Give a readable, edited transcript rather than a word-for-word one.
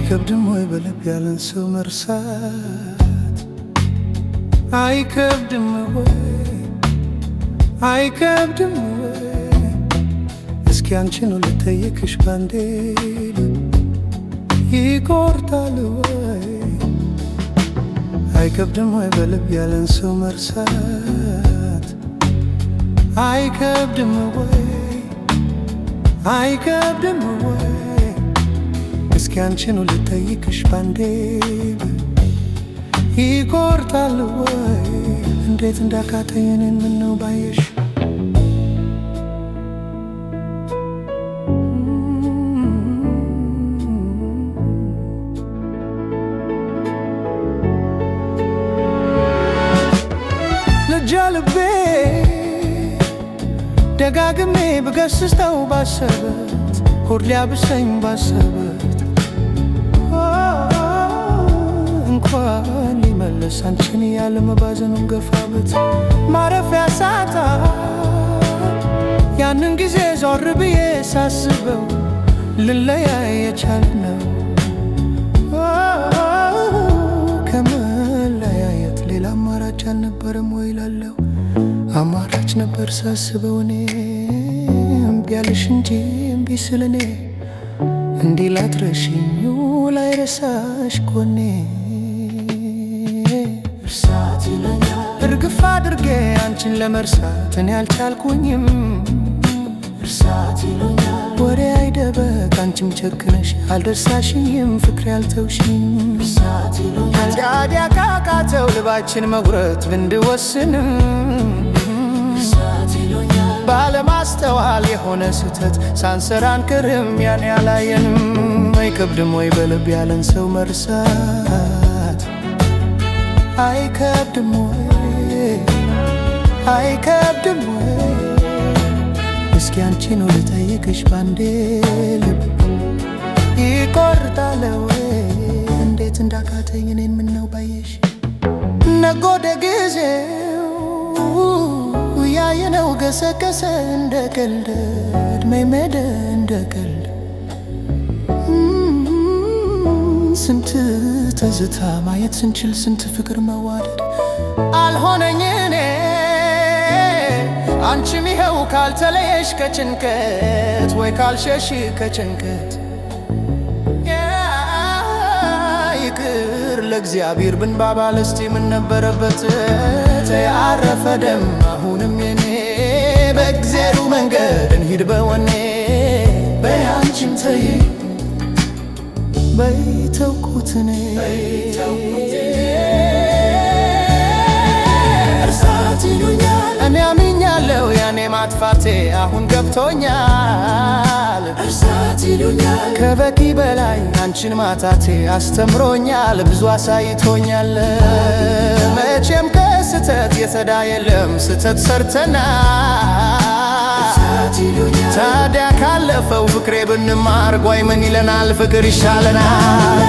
አይከብድም ወይ በልብ ያለን ሰው መርሳት? አይከብድም ወይ? አይከብድም ወይ? እስኪ አንቺኑ ልጠይቅሽ ባንዴ፣ ይቆርጣል ወይ? አይከብድም ወይ በልብ ያለን ሰው መርሳት? አይከብድም ወይ? አይከብድም ወይ? እስኪ አንቺኑ ልጠይቅሽ ባንዴ፣ ይቆርጣል ወይ? እንዴት እንዳቃተኝ እኔን ምነው ባየሽ። ልጃ ልቤ ደጋግሜ ብገስጸው ባሰበት፣ ሆድ ሊያብሰኝ ባሰበት፣ እንኳን ሊመለስ አንቺን እያለ መባዘኑን ገፋበት። ማረፊያ ሳጣ ያንን ጊዜ ዞር ብዬ ሳስበው ልለያይ የቻልነው ከመለያየት ሌላ አማራጭ አልነበረም ወይ ላለው፣ አማራጭ ነበር ሳስበው እኔ እምቢ አልሽ እንጂ እምቢ ስል እኔ እንዲህ ላትረሺኝ ላይረሳሽ ጎኔ። እርሳት ይለኛል። እርግፍ አድርጌ አንቺን ለመርሳት እኔ አልቻልኩኝም። እርሳት ይሉኛል። ወሬ አይደበቅ አንቺም ቸክነሽ አልደርሳሽኝም፣ ፍቅሬ አልተውሽኝም። እርሳት ይሉኛል። ታዲያ ካቃተው ልባችን መጉረት ብንወስንም እርሳት ይሉኛል። ባለማስተዋል የሆነ ስህተት ሳንሰራ አንቀርም፣ ያን ያላየንም። አይከብድም ወይ በልብ ያለን ሰው መርሳት? አይከብድም ወይ? አይከብድም ወይ? እስኪ አንቺኑ ልጠይቅሽ ባንዴ፣ ልብ ይቆርጣል ወይ? እንዴት እንዳቃተኝ እኔን ምነው ባየሽ። ነጎደ ጊዜው ያየነው ገሰገሰ እንደ ቀልድ፣ እድሜ ሄደ እንደ ቀልድ። ስንት ትዝታ ማየት ስንችል፣ ስንት ፍቅር መዋደድ አልሆነኝ እኔ። አንቺም ይኸው ካልተለየሽ ከጭንቀት ወይ ካልሸሽ ከጭንቀት፣ ይቅር ለእግዚአብሔር ብንባባል እስቲ ምን ነበረበት? አረፈደም አሁንም የኔ በእግዜሩ መንገድ እንሂድ በወኔ። በይ አንቺም ተይ፣ በይ ተውኩት እኔ። እርሳት ይሉኛል። እኔ አምኛለሁ ያኔ ማጥፋቴ አሁን ገብቶኛል። እርሳት ይሉኛል። ከበቂ በላይ አንቺን ማጣቴ አስተምሮኛል፣ ብዙ አሳይቶኛል። መቼም ከስህተት የተዳ የለም፣ ስህተት ሰርተናል። እርሳት ይሉኛል። ታዲያ ካለፈው ፍቅሬ ብንማር ጓይ ምን ይለናል? ፍቅር ይሻለናል።